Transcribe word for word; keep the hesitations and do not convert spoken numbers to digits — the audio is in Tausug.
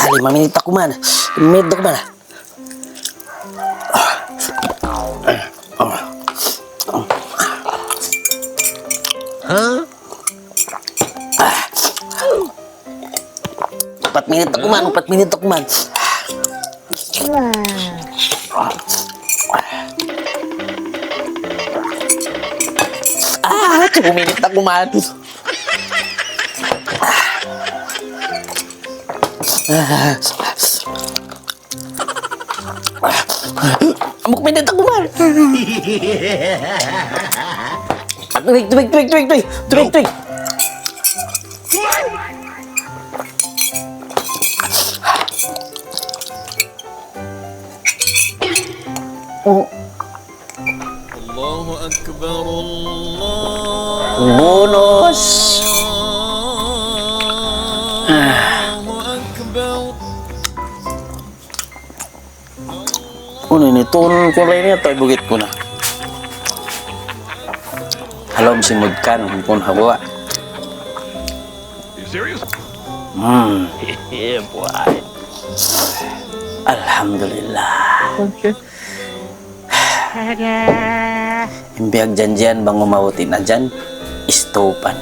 Lima minit aku man. Lima minit aku man. Upat minit aku man, upat minit aku man. Ah, two minit aku man. Hambuuk minit aku man. Tubig, tubig, tubig, tubig, tubig, tubig, tubig. الله أكبر، الله Bonus. الله أكبر. Unu ini, turun ku ini atau bukit ku na? Halom simud kan, kun hawa. Hmm. Yeah, boy. Alhamdulillah. In piyagjanjian bang umabut in adjan, istupan.